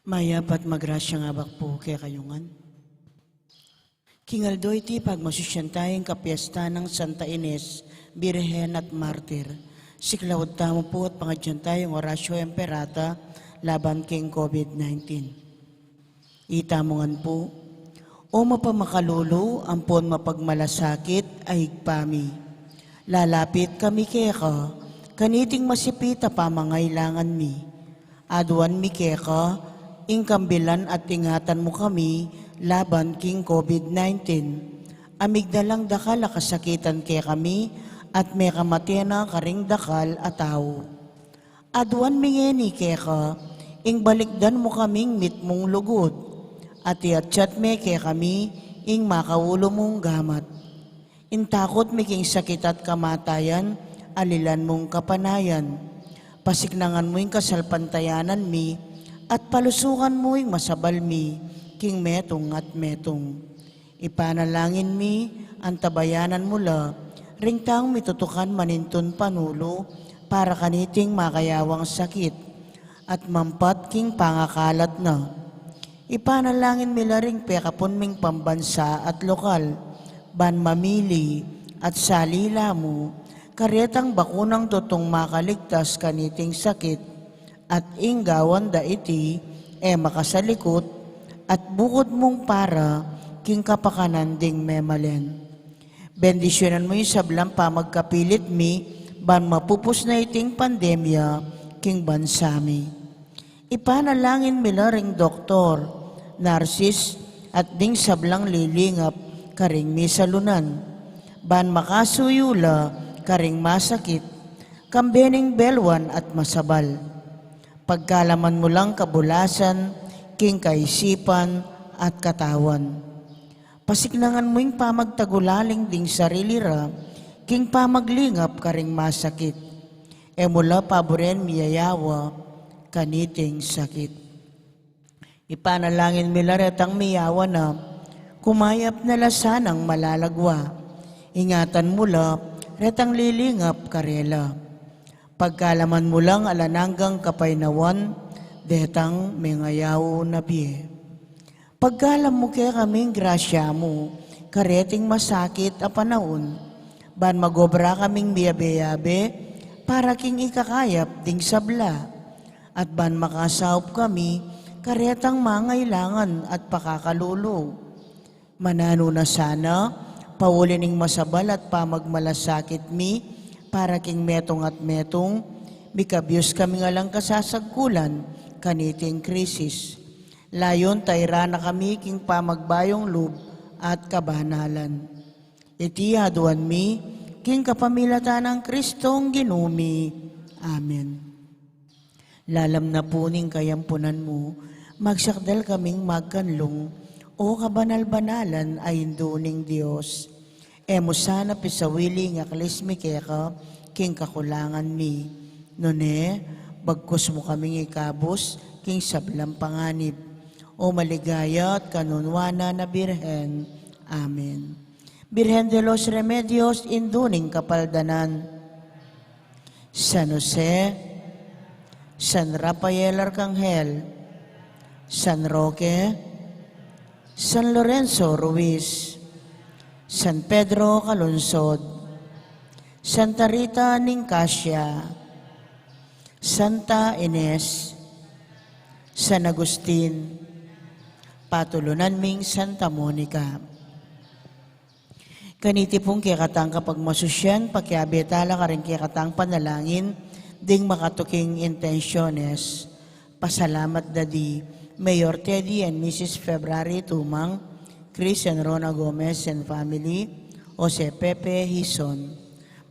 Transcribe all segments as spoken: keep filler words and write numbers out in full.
Mayap at magrasyang abak pu kekayu ngan. King aldo iti pagmasusyan taya ing kapiestan nang Santa Ines, Birhen at Martir. Siklaud tamu pu at pangadyan taya ing Oratio Imperata laban king COVID nineteen. Itamu ngan pu. O mapamakalulu ampon mapagmalasakit a Ibpa mi, lalapit kami keka kaniting masipit a pamangailangan mi. Aduan mi keka ing kambilan at ingatan mu kami laban king COVID nineteen. A migdalang dakal a kasakitan kekami at mekamate na karing dakal a tau. Aduan mi ngeni keka ing balikdan mu kaming mitmung lugud, at iatsat me kekami ing makaulu mung gamat. Ing takut mi king sakit at kamatayan, alilan mung kapanayan. Pasiknangan mu ing kasalpantayanan mi, at palusukan mu ing masabal mi king metung at metung. Ipanalangin mi, antabayanan mu la ring taung mitutukan manintun panulu para kaniting makayawang sakit at mampat king pangakalat na. Ipanalangin mi la ring pekapun ming pambansa at lokal, ban mamili at salila mu karetang bakunang tutung makaligtas kaniting sakit, at ing gawan da iti e makasalikut, at bukud mung para king kapakanan ding memalen. Bendisyunan mu ing sablang pamagkapilit mi, ban mapupus na iting pandemya king bansa mi. Ipanalangin mi la ring doktor, narsis, at ding sablang lilingap karing misalunan, ban makasuyu la karing masakit, kambe ning belwan at masabal. Pagkalaman mu lang kabulasan king kaisipan at katawan. Pasiknangan mu ing pamagtagulaling ding sarili ra king pamaglingap karing masakit. E mu la paburen miyayawa kaniting sakit. Ipanalangin mi la retang miyawa na, kumayap na la sanang malalagwa. Ingatan mu la retang lilingap karela. Pagkalaman mu lang alang anggang kapaynawan detang mengayaw na bie. Pagkalam mu kekaming grasya mu kareting masakit a panaun, ban magobra kaming miyabe-yabe para king ikakayap ding sabla, at ban makasaup kami karetang mangailangan at pakakalulu. Mananu na sana, pauli ning masabal at pamagmalasakit mi para king metung at metung, mikabyus kaming alang kasasagkulan kaniting krisis. Layun tairan na kami king pamagbayung lub at kabanalan. Iti aduan mi king kapamilatan nang Kristong Ginu mi. Amen. Lalam na pu ning kayampunan mu, magsakdal kaming magkanlung, O kabanal-banalan a Indu ning Dios. E mu sana pisawili ing aklis mi keka king kakulangan mi. Nune, bagkus mu kaming ikabus king sablang panganib, O maligaya at kanunuanan a Birhen. Amen. Birhen de los Remedios, Indu ning Kapaldanan. San Jose, San Rafael Arcangel, San Roque, San Lorenzo Ruiz, San Pedro Calungsod, Santa Rita ning Cascia, Santa Ines, San Agustin, patulunan ming Santa Monica. Kaniti pung kekatang kapagmasusyan, pakiabe tala karing kekatang panalangin ding makatuking intensyones. Pasalamat da di Mayor Teddy and Missus February Tumang, Chris and Rona Gomez and family, Jose Pepe Hison.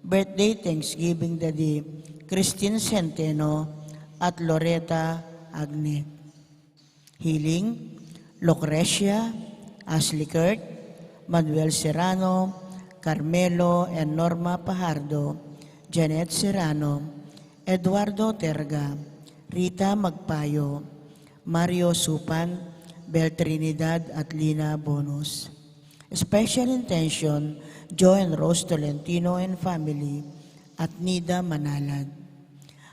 Birthday Thanksgiving da di Christine Centeno at Loretta Agnet. Healing, Lucrecia, Ashley Kurt, Manuel Serrano, Carmelo and Norma Pajardo, Janet Serrano, Eduardo Terga, Rita Magpayo, Mario Supan, Bel Trinidad at Lina Bonos. Special intention, Joe and Rose Tolentino and family, at Nida Manalad.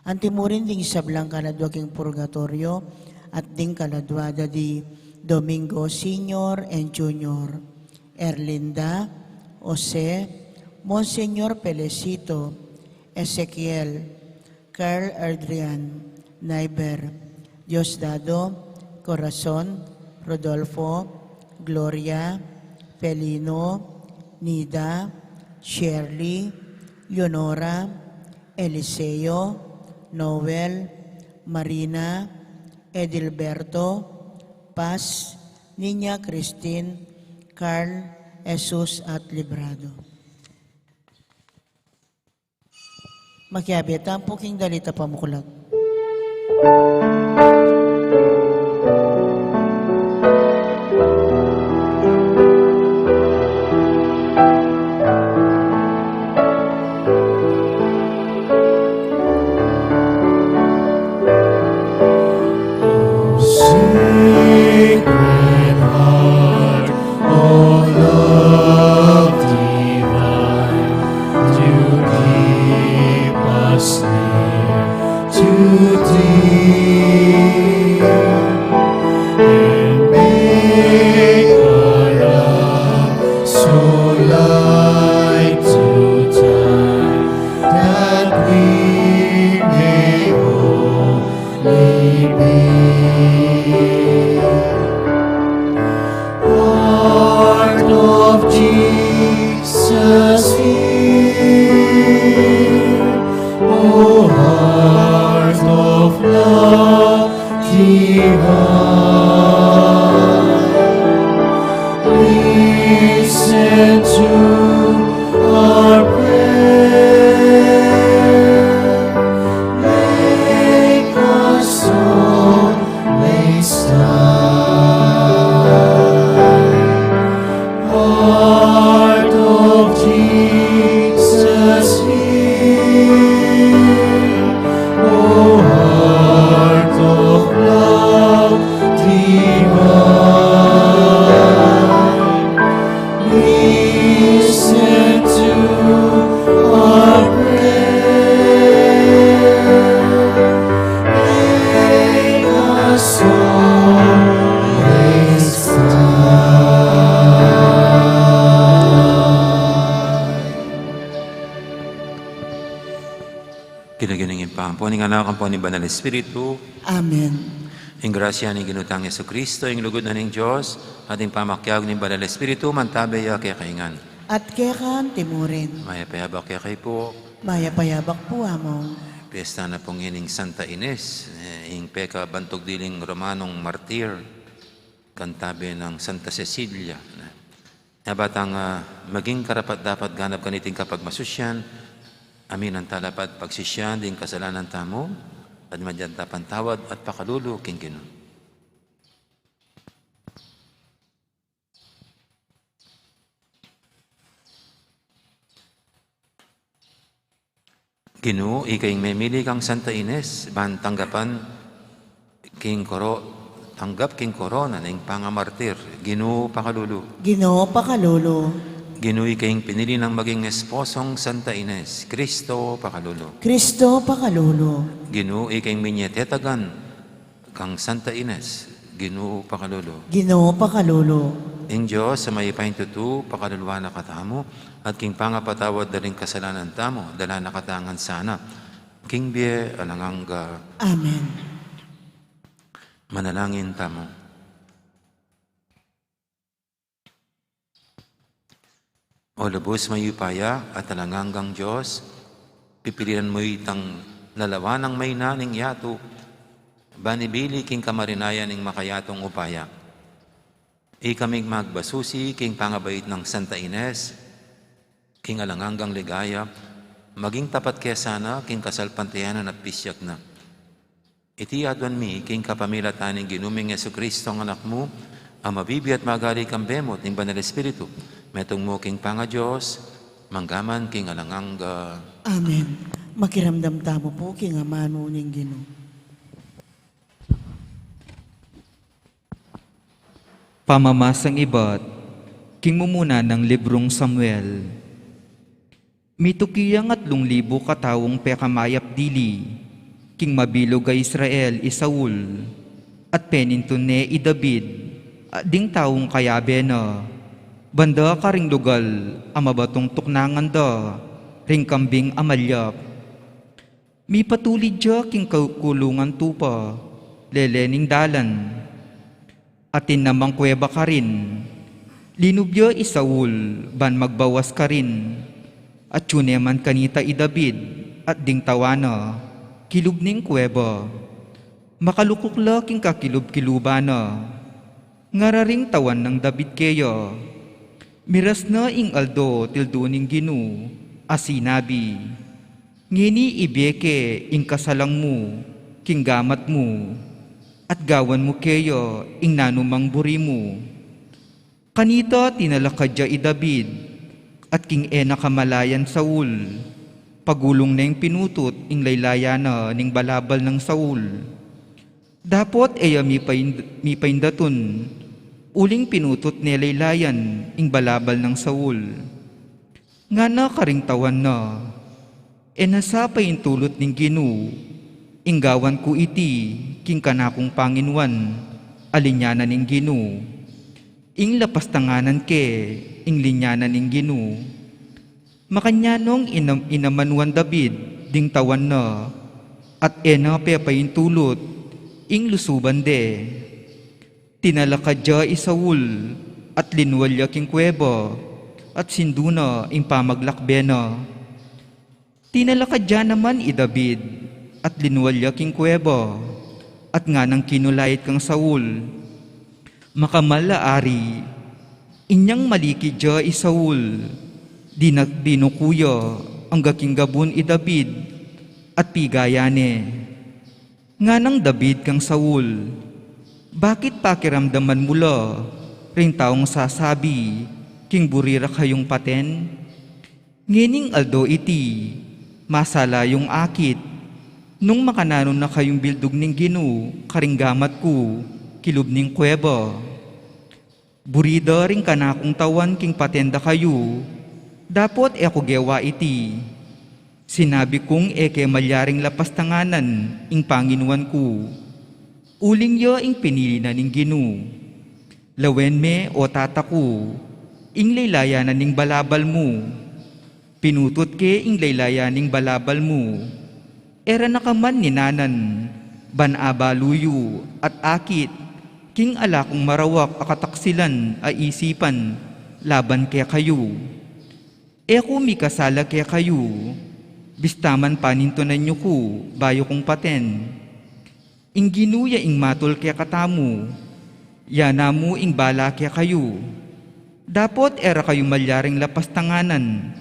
Anti mu rin ding sablang kaladwa king purgatoryo, at ding kaladwa da di Domingo Senior and Junior, Erlinda, Jose, Monsignor Felicito, Ezekiel, Carl Adrian, Naiber, Diosdado, Corazon, Rodolfo, Gloria, Felino, Nida, Shirley, Leonora, Eliseo, Noel, Marina, Edilberto, Paz, Niña Christine, Carl, Jesus at Librado. Makiabe tamu pu king dalit a pamuklat. Sacred Heart, O love divine, do keep us near to thee, and make our love so like to thine, that we may holy be. Heart of Jesus, hear. O heart of love divine, listen to our prayer. Make us always thine. Heart of Jesus, hear. O heart of love divine, listen to our prayer. Make us always thine. King lagyu ning Ibpa, ampo ning Anak, ampo ning Banal Espiritu. Amen. Ing grasya ning Ginu tang Jesucristo, ing lugud na ning Dios, at ing pamakiabe ning Banal Espiritu, mantabe ya kekayu ngan. At keka anti mu rin. Mayap a yabak kekayu pu. Mayap a yabak pu, Among. Piyesta na pu ngeni ning Santa Ines, eh, ing pekabantug diling Romanong martir, kantabe nang Santa Cecilia. Nya ba tang, ah, maging karapat-dapat ganap kaniting kapagmasusyan, aminan tala pa at pagsisian ding kasalanan tamu, at maging tala pang tawad at pakalulu king Ginu. Ginu, ika ing memili kang Santa Ines, ban tanggapan king koro-, tanggap king korona ning pangamartir. Ginu, pakalulu. Ginu, pakalulu. Ginu, ika ing pinili nang maging esposong Santa Ines. Kristo, pakalulu. Kristo, pakalulu. Ginu, ika ing minie tetagan kang Santa Ines, Ginu, pakalulu. Ginu, pakalulu. Ing Dios a mayupayang tutu, pakaluluan na katamu, at king pangapatawad da ring kasalanan tamu, dala na katamu ngan sana king bie alang angga. Amen. Manalangin tamu. O lubus mayupaya at alang anggang Dios, pipilian mu itang lalawan nang mayna ning yatu, ban ibili king kamarinayan ning makayatung upaya. Ikaming magbasusi king pangabait nang Santa Ines, king alang anggang ligaya, maging tapat ke sana king kasalpantayanan at pisyak na. Iti aduan mi king kapamilatan ning Ginu ming Jesucristo, a Anak mu, a mabibie at magali kambe mu at ning Banal Espiritu, metung mu king pangaDios, mangga man king alang angga. Amen. Makiramdam tamu pu king amanu ning Ginu. Pamamasang ibat king mumuna nang librung Samuel. Mituki yang atlung libu kataung pekamayap dili. King mabilug a Israel i Saul, at penintun ne i David, at ding taung kayabe na, banda karing lugal a mabatung tuknangan da ring kambing a malyap. Mipatulid ya king kakulungan tupa, lele ning dalan. Atin namang kuweba karin. Linub ya i Saul ban magbawas karin. Atyu ne man kanita i David at ding tawana, kilub ning kuweba. Makalukuk la king kakilub-kiluban na. Ngara ring tawan nang David keya, miras na ing aldo tildu ning Ginu a sinabi, ngeni ibie ke ing kasalang mu king gamat mu, at gawan mu keya ing nanumang buri mu. Kanita tinalakad ya i David, at king e na kamalayan Saul, pagulung neng pinutut ing laylayan na ning balabal nang Saul. Dapot e ya mipain-, mipaindatun, uling pinutut ne laylayan ing balabal nang Saul. Ngana karing tawan na, e na sa paintulut ning Ginu, ing gawan ku iti king kanakung panginuan, a linya na ning Ginu. Ing lapastanganan ke, ing linya na ning Ginu. Makanyan nong inam-, inamanuan David ding tawan na, at e na pepaintulut ing lusuban de. Tinalakad ya i Saul, at linwal ya king kuweba, at sindu na ing pamaglakbe na. Tinalakad ya naman i David, at linwal ya king kuweba, at nganang kinulait kang Saul, makamal a ari. Inyang malikid ya i Saul, dina-, dinuku ya angga king gabun i David, at pigaya ne. Nganang David kang Saul, bakit pakiramdaman mu la ring taung sasabi king buri ra kayung paten? Ngening aldo iti, masala yung akit, nung makananu na kayung bildug ning Ginu karing gamat ku kilub ning kuweba. Buri da ring kanakung tawan king paten da kayu, dapot e ku gewa iti. Sinabi kung e ke malyaring lapastanganan ing panginuan ku. Uling ya ing pinili na ning Ginu. Lawen me, o tata ku, ing laylayan na ning balabal mu. Pinutut ke ing laylayan ning balabal mu. E ra na ka man ninanan, ban abalu yu at akit king ala kung marawak a kataksilan a isipan laban kekayu. E ku mikasala kekayu, bista man panintunan yu ku bayu kung paten. Ing Ginu ya ing matul kekatamu, ya namu ing bala kekayu. Dapot e ra kayu malyaring lapastanganan.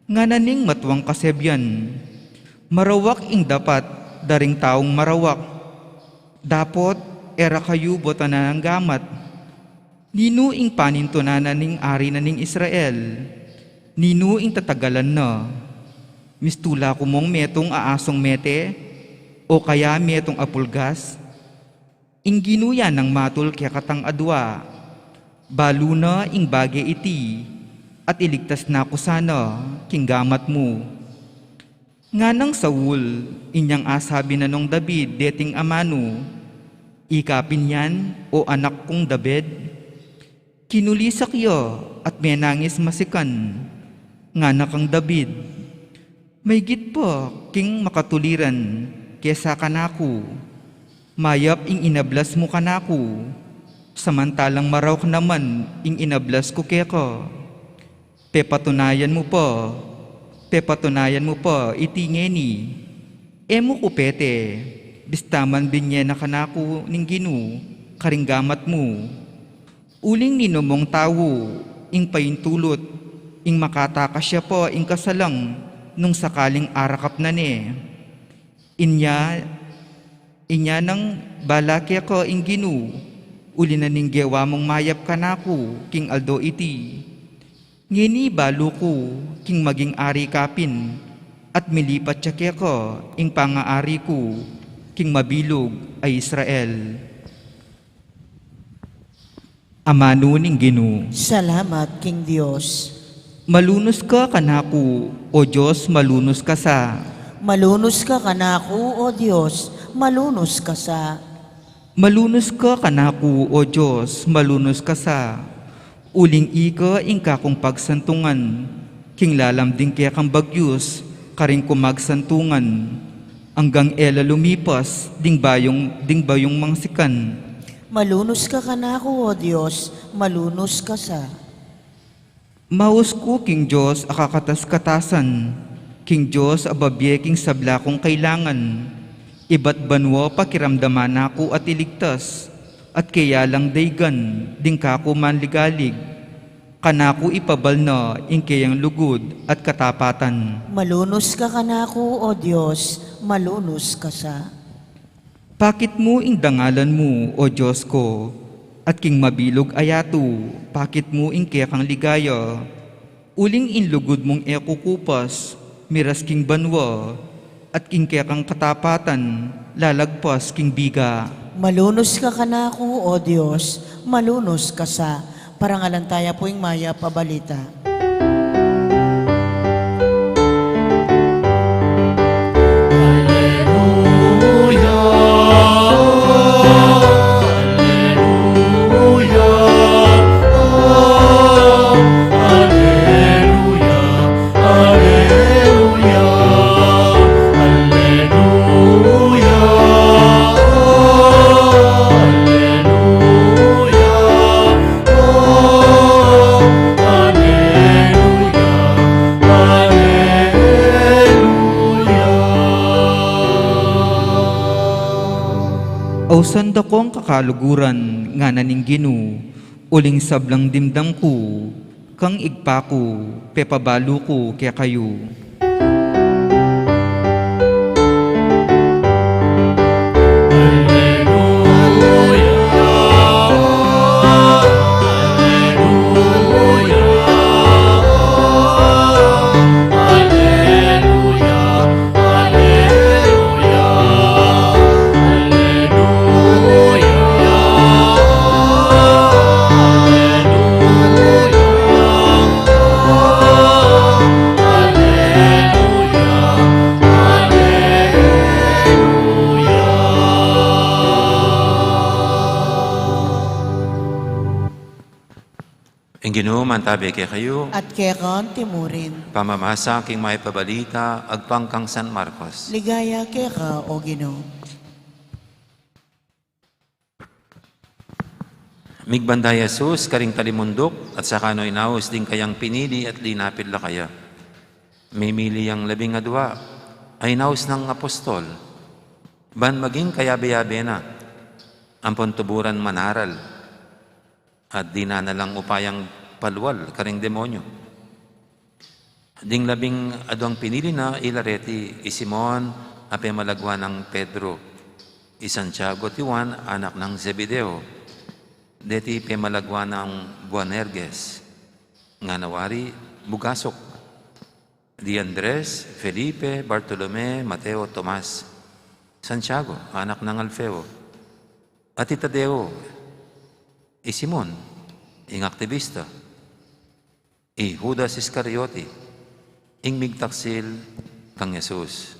Ngana ning matuang kasebyan, marawak ing dapat da ring taung marawak. Dapot e ra kayu botanan nang gamat. Ninu ing panintunan na ning ari na ning Israel? Ninu ing tatagalan na? Mistula ku mung metung a asung mete, o kaya metung a pulgas? Ing Ginu ya nang matul kekatang adua. Balu na ing bage iti, at iligtas na ku sana king gamat mu. Nganang Saul, inyang asabi na nung David deting amanu, ikapin yan, o anak kung David? Kinulisak ya at menangis masikan. Ngana kang David, maygit pa king makatuliran kesa kanaku. Mayap ing inablas mu kanaku, samantalang marawak naman ing inablas ku keka. Pepatunayan mu pa, pepatunayan mu pa iti ngeni. E mu ku pete, bista man binye na kanaku ning Ginu karing gamat mu. Uling ninu mung tau ing paintulut, ing makatakas ya pa ing kasalang nung sakaling arakap na ne? Inya, inya nang bala keka ing Ginu, uli na ning gewa mung mayap kanaku king aldo iti. Ngeni balu ku king maging ari ka pin, at milipat ya keka ing pangaari ku king mabilug a Israel. Amanu ning Ginu. Salamat king Dios. Malunus ka kanaku, O Dios, malunus ka sa. Malunus ka kanaku, O Dios, malunus ka sa. Malunus ka kanaku, O Dios, malunus ka sa. Uling ika ing kakung pagsantungan, king lalam ding kekang bagyus, karin ku magsantungan, anggang e la lumipas ding bayung, ding bayung mangsikan. Malunus ka kanaku, O Dios, malunus ka sa. Maus ku king Dios a kakatas-katasan, king Dios a babie king sabla kung kailangan. Ibat banua pakiramdaman na ku at iligtas, at keya lang daigan ding kaku manligalig. Kanaku ipabal na ing keyang lugud at katapatan. Malunus ka kanaku, O Dios, malunus ka sa. Pakit mu ing dangalan mu, O Dios ku, at king mabilug a yatu, pakit mu ing kekang ligaya. Uling ing lugud mung e kukupas, miras king banua, at ing kekang katapatan, lalagpas king biga. Malunus ka kanaku, O Dios, malunus ka sa. Parangalan taya pu ing mayap a balita. Aleluya, aleluya, aleluya, aleluya, aleluya, aleluya. Aleluya, aleluya. Ausan da kong kakaluguran, ngana ning Ginu, uling sablang dimdam ku kang Ibpa ku, pepabalu ku kekayu. Ing Ginu mantabi kekayu. At keka antimurin. Pamamasa king mayap a balita agpang kang San Marcos. Ligaya keka, O Ginu. Migbanda i Jesus karing talimunduk at saka no inaus ding kayang pinili at linapit la kaya. Mimili yang labing adua a inaus nang apostol ban maging kayabe-yabe na ampon tuburan manaral at dinan na lang upayang palual karing demonyo. Ding labing aduang pinili na ila reti i Simon a pemalagwa nang Pedro, i Santiago at Juan anak nang Zebedeo, deti pemalagwa nang Boanerges, ngana wari Bugasuk, di Andres, Felipe, Bartolome, Mateo, Tomas, Santiago anak nang Alfeo, at i Tadeo, i Simon ing aktibista, i Judas Iscariote, ing migtaksil kang Jesus.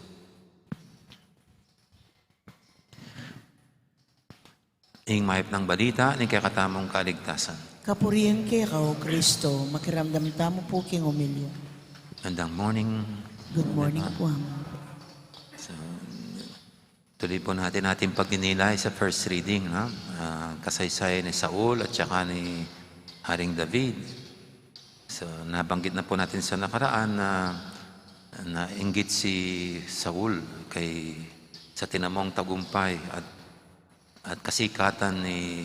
Ing mayap nang balita ning kekatamung kaligtasan. Kapurian keka, O Kristo. Makiramdam tamu pu king omilya. Magandang morning. Good morning pu, Among. So, tuloy po natin ating pagninilay sa first reading, no? Ah, kasaysayan ni Saul at saka ni Haring David. So, nabanggit na po natin sa nakaraan na nainggit si Saul kay, sa tinamong tagumpay at, at kasikatan ni,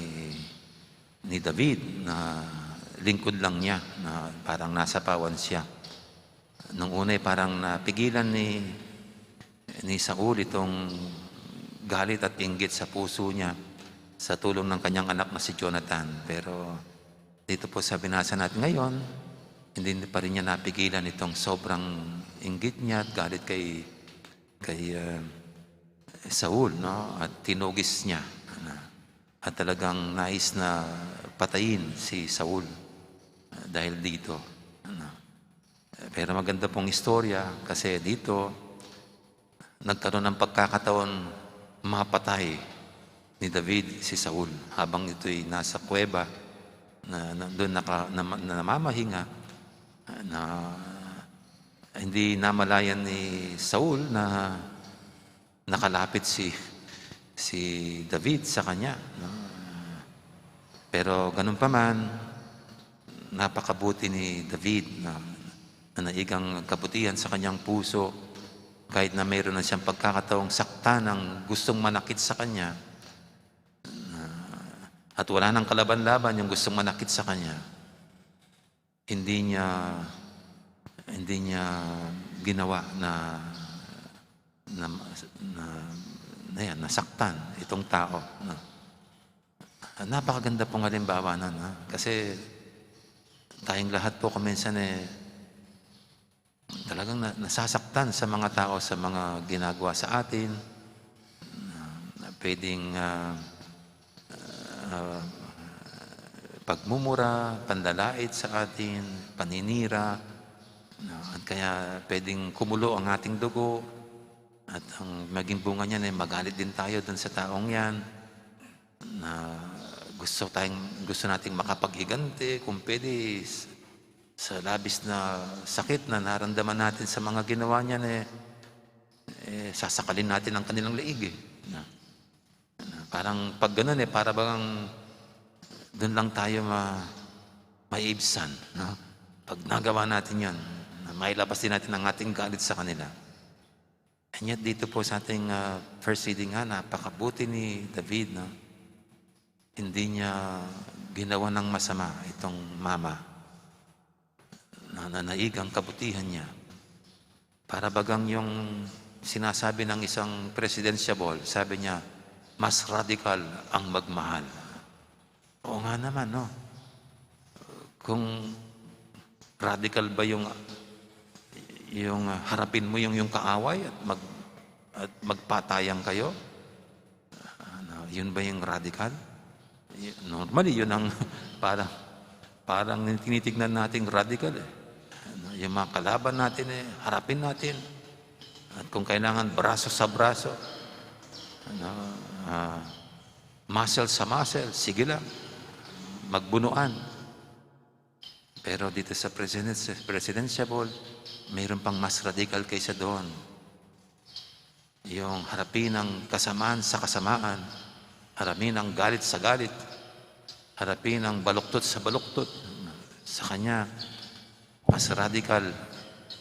ni David na lingkod lang niya, na parang nasapawan siya. Nung una, eh, parang napigilan ni, ni Saul itong galit at inggit sa puso niya sa tulong ng kanyang anak na si Jonathan. Pero dito po sa binasa natin ngayon, hindi pa rin niya napigilan itong sobrang inggit niya at galit kay, kay, ah, Saul, no? At tinugis niya, ano, at talagang nais na patayin si Saul, ah, dahil dito, ano. Pero maganda pong istorya kasi dito, nagkaroon ng pagkakataon mapatay ni David si Saul habang ito'y nasa kuweba na, na doon naka, na, na namamahinga, na hindi namalayan ni Saul na nakalapit si, si David sa kanya, no? Pero ganun pa man, napakabuti ni David na, na naigang kabutihan sa kanyang puso, kahit na mayroon na siyang pagkakataong saktan ng gustong manakit sa kanya, na, at wala nang kalaban-laban yung gustong manakit sa kanya, hindi niya, hindi niya ginawa na, na, na, na yan, nasaktan itong tao, no? Napakaganda pong halimbawa nun, ha? Kasi tayong lahat po kuminsan, eh, talagang na-, nasasaktan sa mga tao, sa mga ginagawa sa atin, na, na pwedeng, ah, ah, pagmumura, panlalait sa atin, paninira, no? At kaya pwedeng kumulo ang ating dugo, at ang maging bunga niyan ay magalit din tayo dun sa taong yan, na gusto tayong, gusto nating makapaghiganti, kung pwede, s-, sa labis na sakit na naramdaman natin sa mga ginawa niyan, eh, eh, sasakalin natin ang kanilang leeg, eh, na, na parang pag ganun, eh, para bang dun lang tayo ma-, maibsan, no? Pag nagawa natin yun, na mailabas din natin ang ating galit sa kanila. And yet, dito po sa ating, ah, first reading nga, napakabuti ni David, no? Hindi niya ginawa ng masama itong mama. Na, na naigang kabutihan niya. Para bagang yung sinasabi ng isang presidentiable, sabi niya, "Mas radikal ang magmahal." Oo nga naman, no? Kung radikal ba yung, yung harapin mo yung, yung kaaway at mag-, at magpatayan kayo? Ano, yun ba yung radikal? Y-, normally, yun ang parang, parang tinitignan nating radikal, eh. Ano, yung mga kalaban natin, eh, harapin natin. At kung kailangan, braso sa braso. Ano, ah, muscle sa muscle, sige lang. Magbunuan. Pero dito sa president-, presidentiable, mayroon pang mas radikal kaysa doon. Yung harapin ang kasamaan sa kasamaan, harapin ang galit sa galit, harapin ang baluktot sa baluktot. Sa kanya, mas radikal,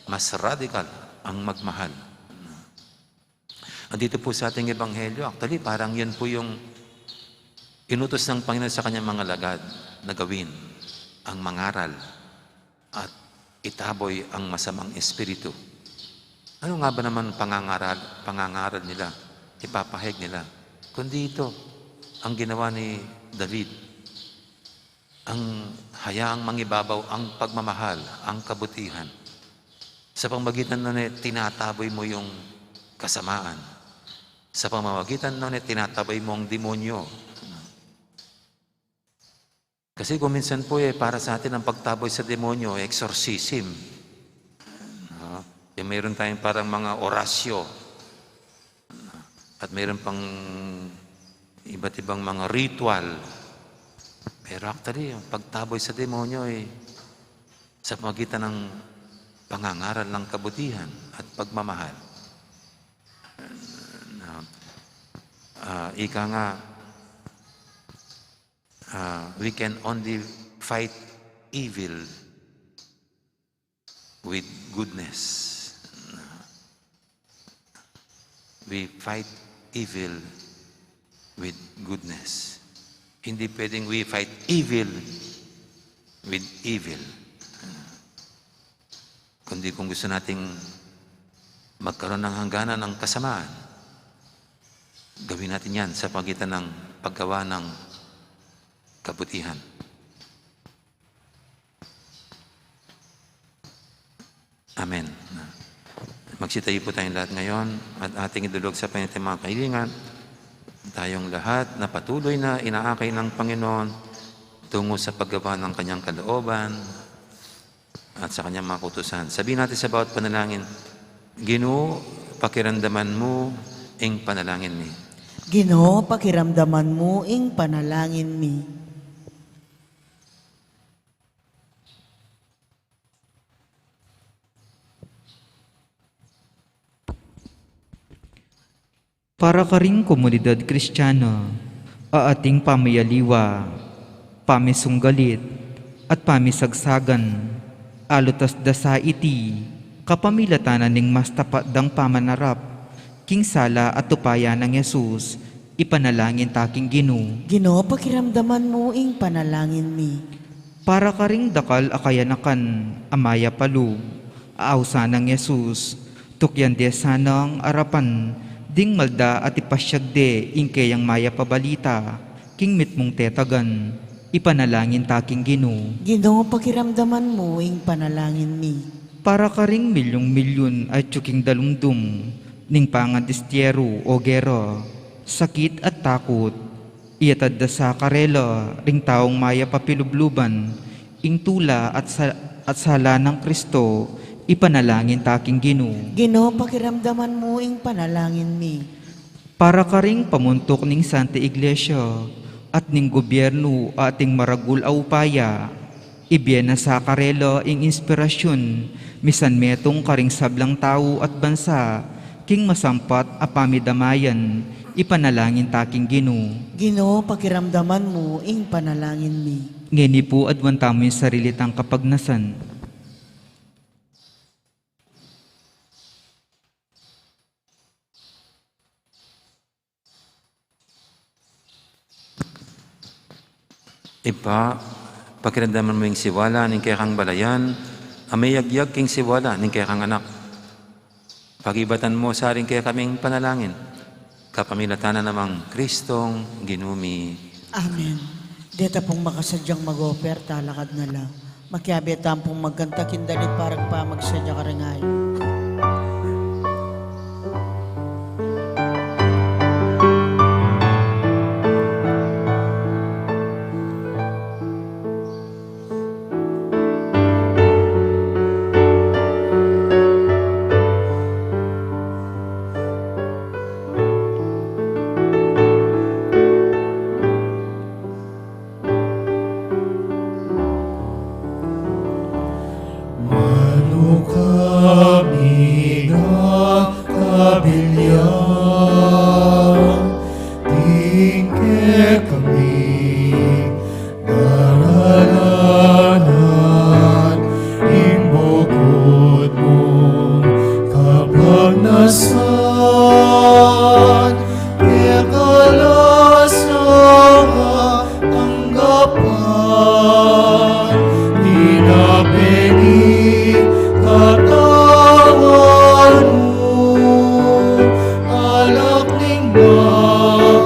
mas radikal ang magmahal. At dito po sa ating ebanghelyo, actually, parang yun po yung inutos ng Panginoon sa kanyang mga alagad na gawin, ang mangaral at itaboy ang masamang espiritu. Ano nga ba naman pangangaral, pangangaral nila, ipapahayag nila? Kundi ito, ang ginawa ni David, ang hayaang mangibabaw ang pagmamahal, ang kabutihan. Sa pamamagitan nun, eh, tinataboy mo yung kasamaan. Sa pamamagitan nun, eh, tinataboy mo ang demonyo. Kasi kung minsan po, eh, para sa atin ang pagtaboy sa demonyo, exorcism. No? Yung mayroon tayong parang mga orasyo. At mayroon pang iba't ibang mga ritual. Pero actually, ang pagtaboy sa demonyo ay sa pamagitan ng pangangaral ng kabutihan at pagmamahal. Na, ah, ika nga, ah, we can only fight evil with goodness. We fight evil with goodness. Hindi pwedeng we fight evil with evil. Kundi kung gusto nating magkaroon ng hangganan ng kasamaan, gawin natin yan sa pagitan ng paggawa ng kabutihan. Amen. Magsitayo po tayong lahat ngayon at ating idulog sa Panginoon ating mga kahilingan. Tayong lahat na patuloy na inaakay ng Panginoon tungo sa paggawa ng kanyang kalooban at sa kanyang mga kautusan. Sabihin natin sa bawat panalangin, "Ginu, Pakiramdaman mu ing panalangin mi. Ginu, pakiramdaman mu ing panalangin mi. Para karing komunidad Kristiana, a ating pamialiwa, pamisunggalit, at pamisagsagan, alutas da sa iti kapamilatan ning mas tapat dang pamanarap king sala at upaya nang Jesus, ipanalangin ta king Ginu. Ginu, pakiramdaman mu ing panalangin mi. Para karing dakal a kayanakan a mayap a lub, a ausan nang Jesus, tukyan de sanang arapan ding malda at ipasyag de ing keyang mayap a balita king mitmung tetagan, ipanalangin ta king Ginu. Ginu, pakiramdaman mu ing panalangin mi. Para karing milyung-milyun a atyu king dalumdum ning pangandistyeru o gera, sakit at takut, iyatad da sa karela ring taung mayap a pilubluban ing tula at sa-, at sala nang Kristo, ipanalangin ta king Ginu. Ginu, pakiramdaman mu ing panalangin mi. Para karing pamuntuk ning Santa Iglesia at ning gobyernu a ating maragul a upaya, ibie na sa karela ing inspirasyun misan metung karing sablang tau at bansa king masampat a pamidamayan, ipanalangin ta king Ginu. Ginu, pakiramdaman mu ing panalangin mi. Ngeni pu, aduan tamu ing sarili tang kapagnasan. Ibpa, pakiramdaman mu ing siwala ning kekang balayan a miyagyag king siwala ning kekang Anak. Pagibatan mu sa ring kekaming panalangin, kapamilatan na nang Kristong Ginu mi. Amen. Deta pung makasadyang mag-offer, talakad na la. Makiabe tamu pung magkanta king dalit para pamagsadya karing ayu. Manu kami nga kabilyan, ding kekami daralanan, ing bukut mung kapagnasan, keka la sa tanggapan, di na peni katawan mu, alak ning mapedaya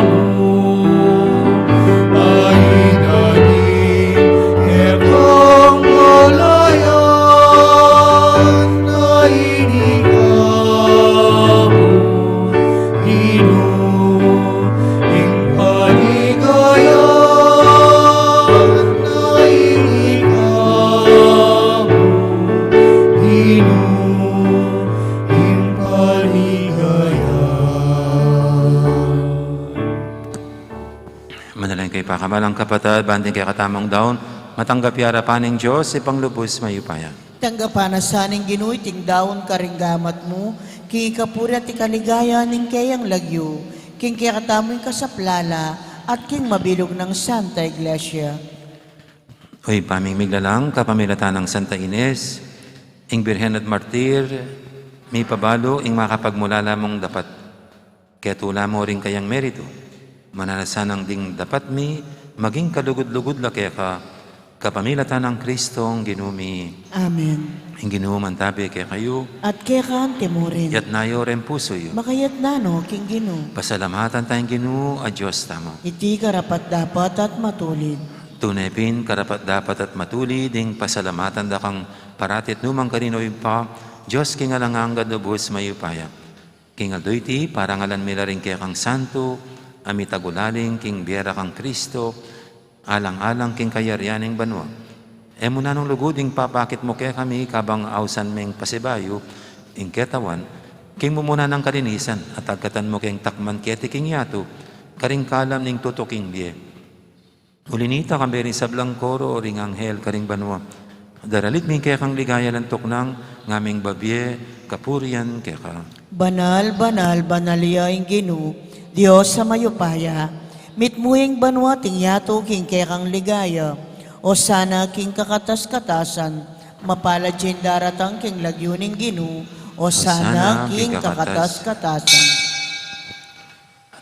mu, ay dani kekang alayan, ay di ka mu Ginu, ing paligaya na ini ka mu, Ginu, ing paligaya. Manalangin kayu, pakamalan kung kapatad, ban ding kekatamung daun matanggap ya arapan ning Dios, Ibpang lubus mayupaya. Tanggapan na sa ning Ginu iting daun karing gamat mu, king ikapuri at ikaligaya ning keyang lagyu, king kekatamung kasaplalan, at king mabilug nang Santa Iglesia. O Ibpa ming miglalang, kapamilatan nang Santa Ines, ing Birhen at Martir, mipabalu ing makapagmulala mung dapat. Ketula mu ring kayang meritu, mananu na sanang ding dapat mi maging kalugud-lugud la keka, kapamilatan nang Kristong Ginu mi. Amen. Ing Ginu mantabi kekayu. At keka mu rin. Itas yu ring pusu yu. Makatas no king Ginu. Pasalamatan taya ing Ginu a Dios tamu. Iti karapat-dapat at matulid. Tune pin karapat-dapat at matulid ing pasalamatan da kang parati at nu man karin, O Ibpa, Dios king alang angga, lubus mayupaya. King aldo iti, parangalan mi la ring kekang santu a mitagulaling king bie ra kang Kristo, alang-alang king kayarian ning banua. E mu nanung lugud ing papakit mu kekami kabang ausan meng pasibayu ing ketawan, king mumuna nang kalinisan, at agkatan mu keng takman keti king yatu, karing kalam ning tutuking bie. Uli nita, kambe ring sablang koro ring anghel karing banua, daralit mi ing kekang ligaya, lantuk nang ngaming babie, kapurian keka. Banal, banal, banal ya ing Ginu, Dios a mayupaya. Mitmu ing banua at ing yatu king kekang ligaya. Osana king kakatas-katasan. Mapalad ya ing daratang king lagyu ning Ginu. Osana king kakatas-katasan.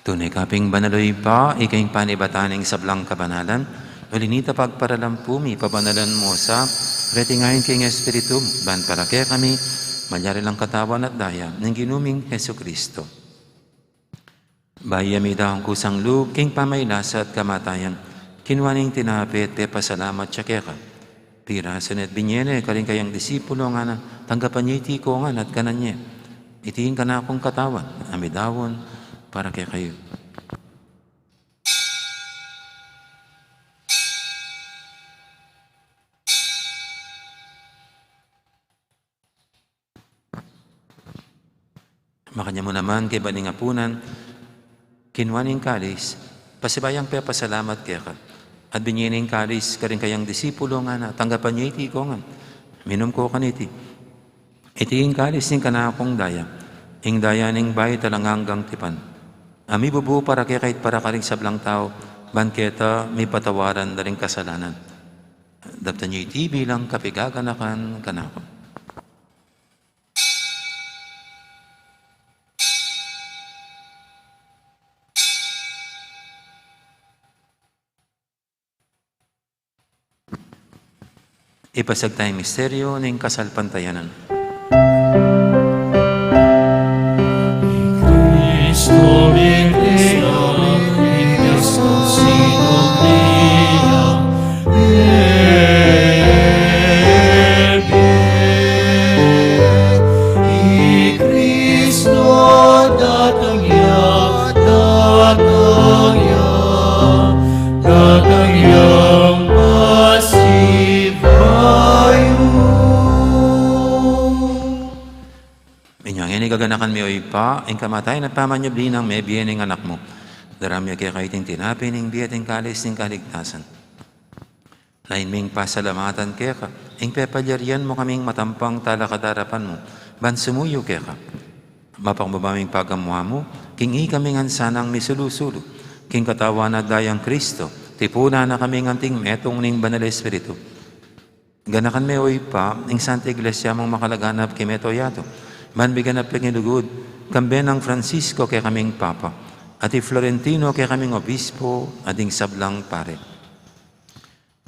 Tune ka pin banal, o Ibpa, ika ing panibatan ning sablang kabanalan. Uli nita, pagparalan pu mi, pabanalan mu sa reti ngan king Espiritu mu, ban para kekami malyari lang katawan at daya ning Ginu ming Jesucristo. Bayu ya midaun kusang lub king pamagkasakit at kamatayan, kinua ne ing tinape at pepasalamat ya keka. Pirasu ne at binye ne karing kayang disipulo, ngana, tanggapan ye iti kongan at kanan ye. Iti ing kanakung katawan a midaun para kekayu. Makanyan mu naman, kaybat ning apunan, kinua ne ing kalis, pasibayu yang pepasalamat keka, at binye ne ing kalis karing kayang disipulo, ngana, tanggapan ye iti kongan, minum ko kaniti. Iti ing kalis ning kanakung daya, ing daya ning bayu at alang anggang tipan, a mibubu para kekayu at para karing sablang tau, ban keta mipatawaran da ring kasalanan. Daptan ye iti bilang kapaganakan kanaku. Ipasiag taya ing misteryu ning kasalpantayanan. Cristo, i Cristo datang ya, datang ya, datang yang pasibayu. Inya ngeni gaganakan mi, o Ibpa, ing kamatayan at pamanyubli nang mebie ning Anak mu. Daraun mi keka iting tinape ning bie at ing kalis ning kaligtasan. Lain ming pasalamatan keka ing pepalyarian mu kaming matampang talakad king arapan mu, ban sumuyu keka. Mapakubaba ming pagamuan mu king ikami ngan sanang misulu-sulu king katawan at dayang Cristo, tipunan na kaming anting metung ning Banal Espiritu. Ganakan me, o Ibpa, ing Santa Iglesia mung makalaganap king mabilug a yatu, ban bigyan na pin ning lugud, kambe nang Francisco kekaming Papa, at i Florentino kekaming Obispo, at ding sablang pari.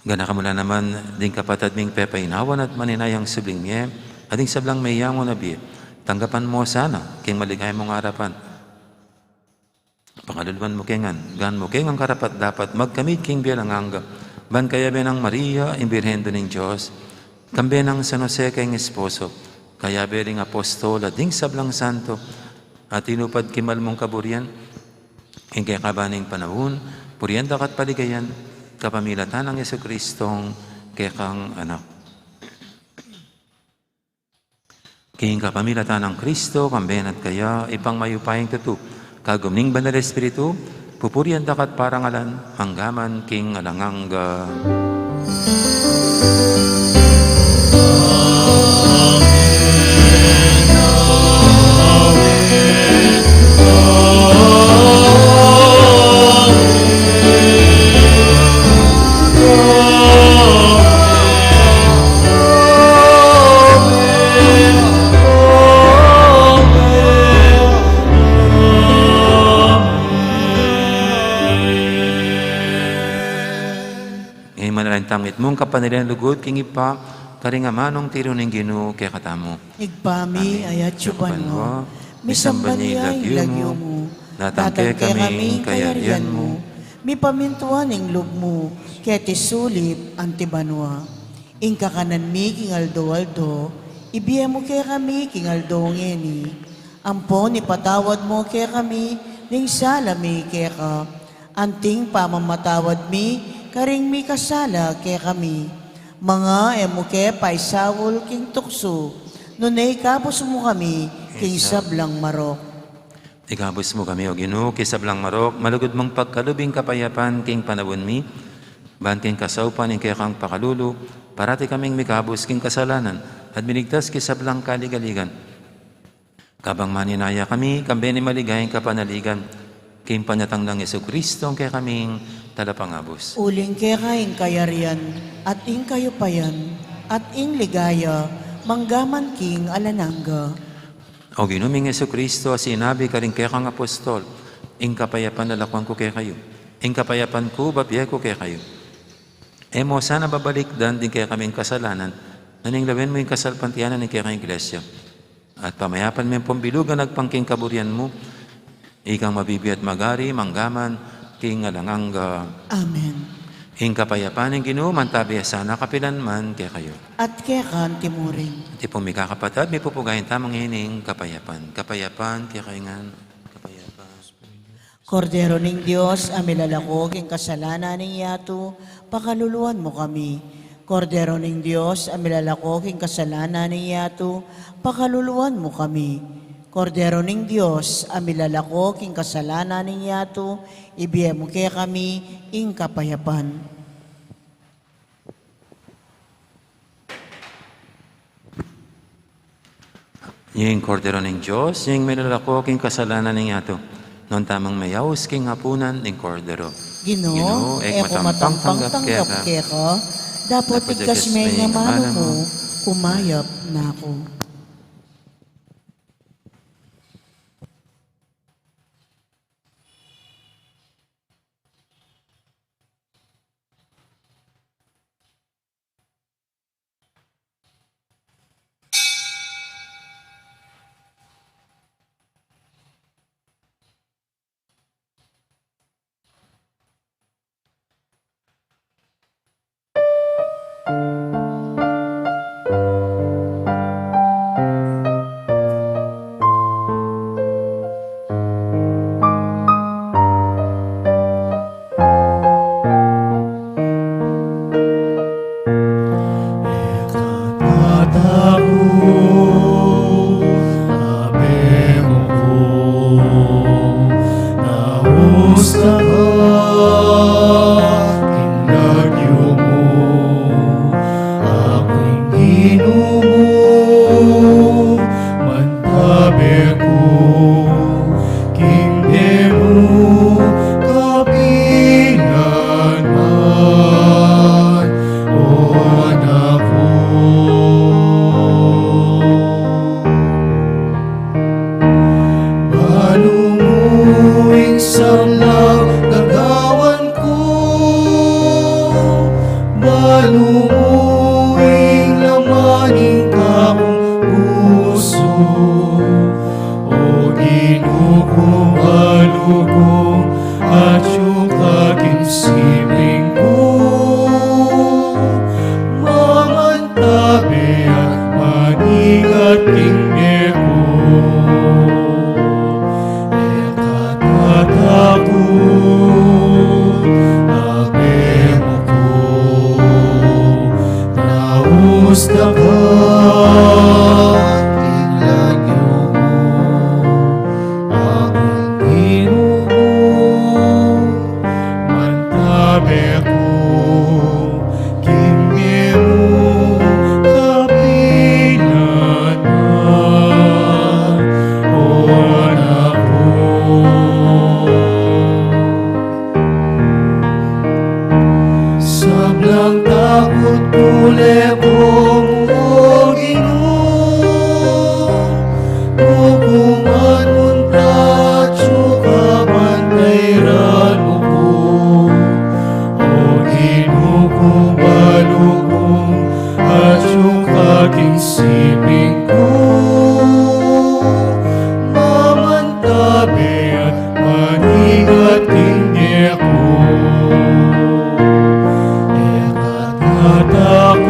Ganakan mu la naman ding kapatad ming pepainawan at maninayang subling mie, at ding sablang meyangu na bie, tanggapan mu sana king maligaya mung arapan. Pakaluluan mu ke ngan, gawang mu ke ngan karapat-dapat magkamit king bie alang angga, ban kayabe nang Maria, ing Birhen Indu ning Dios, kambe nang San Jose keng esposo, kayabe ring apostol at ding sablang santo a tinupad king mal mung kaburian, king kekaban ning panaun, purian da ka at paligayan, kapamilatan nang Jesucristong kekang Anak. King kapamilatan nang Cristo, kambe na at kaya, Ibpang mayupayang tutu, kagum ning Banal Espiritu, pupurian da ka at parangalan, mangga man king alang angga. Ngeni manalangin tamu mitmung kapanaligan at lugud king Ibpa, karing amanung tiru ning Ginu kekatamu. Ibpa mi, a atsu ka banua, misamban ya ing lagyu mu, datang kekami ing kayarian mu, mipamintuan ing lub mu, keti sulip anti banua. Ing kakanan mi king aldo-aldo, ibie mu kekami king aldo ngeni. Ampon ipatawad mu kekami ding sala mi keka, anting pamamatawad mi karing mikasala kekami. Manga e mu ke paisaul king tuksu, nune ikabus mu kami king sablang marok. Ikabus mu kami, O Ginu, king sablang marok, malugud mung pagkalub ing kapayapan king panaun mi, ban king kasaupan ning kekang pakalulu, parati kaming mikabus king kasalanan, at miligtas king sablang kaligaligan. Kabang maninaya kami, kambe ning maligayang kapanaligan, king panyatang nang Jesucristo, ing kekaming Talapangabus. Uling keka ing kayarian, at ing kayupayan, at ing ligaya, manggaman king alang angga. O Ginu ming Jesucristo, a sinabi karing kekang apostol, ing kapayapan lalakwan ku kekayu, ing kapayapan ku babie ku kekayu. E mu sana babalikdan ding kekaming kasalanan, nune lawen mu ing kasalpantayanan ning kekang Iglesia. At pamayapan me pung bilugan agpang king kaburian mu, ikang mabibie at magari, manggaman, king alang angga. Amen. Ing kapayapan ning Ginu, mantabi ya sana kapilan man kekayu. At keka mu rin. Iti pung mikakapatad, mipupugayan tamu ngeni ing kapayapan. Kapayapan, kekayu ngan, kapayapan. Kordero ning Dios, a milalako king kasalanan ning yatu, pakaluluan mu kami. Kordero ning Dios, a milalako king kasalanan ning yatu, pakaluluan mu kami. Kordero ning Dios, a milalako king kasalanan ning yatu, ibie mu kekami ing kapayapan. Ing Kordero ning Dios, ing milalako king kasalanan ning yatu. Nuan tamung meyaus king apunan ning Kordero. Ginu, Ginu, e ku matampang tanggap keka, dapot igkas me ing amanu mu, kumayap na ku. E ka tatakut, abe mu ku, naus na ka king lagyu mu, aku ing Ginu mu, mantabe ku king bie mu kapilan man, o anak ku. Balu mu ing sablang gagawan ku, balu mu ing laman ning kakung pusu. O Ginu ku, balu ku, atyu ka king siping ku, mamantabe at manigat king bie ku. E ka tatakut, abe mu ku, naus na ka king lagyu mu, aku ing Ginu mu, mantabe ku king bie mu kapilan man, o anak ku. Sablang takut ku, leko mu, O Ginu, kukuman mu, atyu ka, bantayan mu ku. O Ginu ku, balu ku, atyu ka king siping ku, mamantabe at manigat king bie ku. E ka tatakut,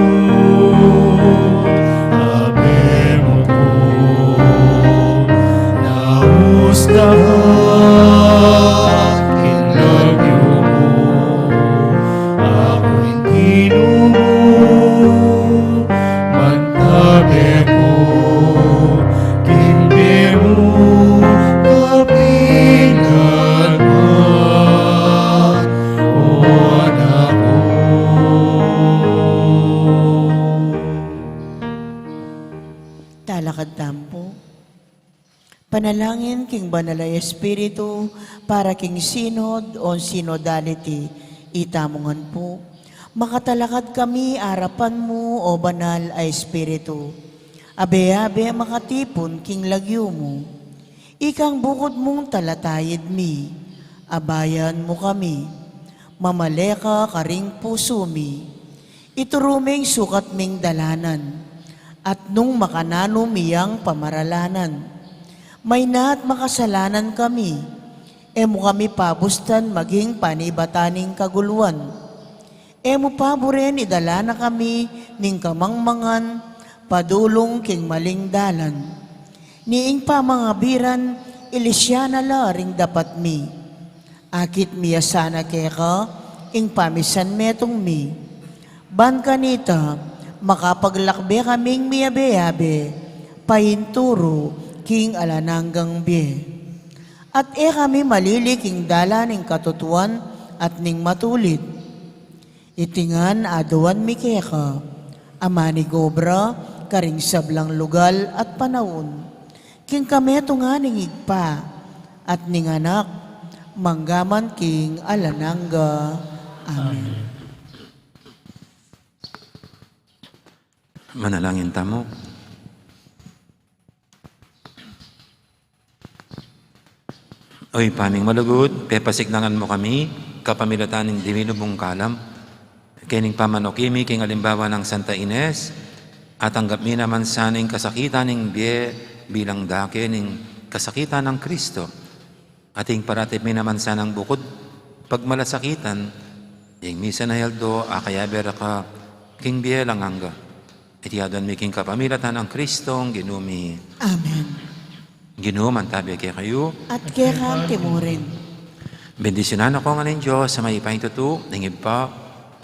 Panalangin king Banal a Espiritu para king Synod o Synodality. Itamu ngan pu. Makatalakad kami arapan mu, o Banal a Espiritu. Abe-abe makatipun king lagyu mu. Ikang bukud mung talatayid mi, abayan mu kami. Mamale ka karing pusu mi. Ituru meng sukat ming dalanan, at nung makananu mi yang pamaralanan, mayna at makasalanan kami, e mu kami pabustan maging panibatan ning kaguluan. E mu paburen idala na kami ning kamangmangan padulung king maling dalan. Ni ing pamangabiran, ilisya na la ring dapat mi. Akit mi ya sana keka ing pamisan metung mi. Ban kanita, makapaglakbe kaming miyabe-yabe, painturu king alang anggang bie. At e kami malili king dalan ning katutuan at ning matulid. Iti ngan aduan mi keka, a manigobra karing sablang lugal at panaun, king kametungan ning Ibpa, at ning Anak, manggaman king alang angga. Amen. Manalangin tamu. O Ibpa ming malugud, pepasiknangan mu kami kapamilatan ning dinu mung kalam, keni king pamanuki mi king alimbawa nang Santa Ines, at tanggap mi naman sana ing kasakitan ning bie bilang dake ning kasakitan nang Kristo. At ing paratip mi naman sanang bukud pagmalasakitan, ing misan a aldo a kayabe ra ka king bie alang angga. Iti aduan mi king kapamilatan nang Kristong Ginu mi. Amen. Ginu mantabi kekayu. At keka mu rin. Bendisyunan na kayu ngan ning Dios a mayupaya king tutu, ning Ibpa,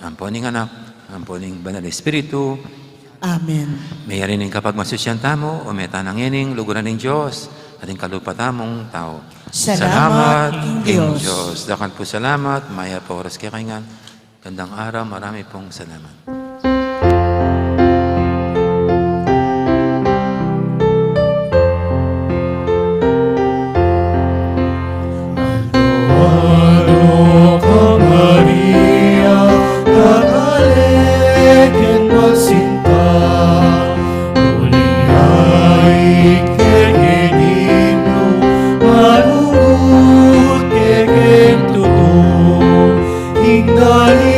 ampo ning Anak, ampo ning Banal a Espiritu. Amen. Meyari ning kapagmasusyan tamu, o meta na ngening luguran ning Dios, at ing kalupa tamung tau. Salamat king Dios. Dakal pung salamat, mayap a oras kekayu ngan. Gandang araw, marami pong salamat. Aldo-aldo ka Maria, kakalekin masinta, uli ait ke king Ginu, manungut ke king tutu, king dali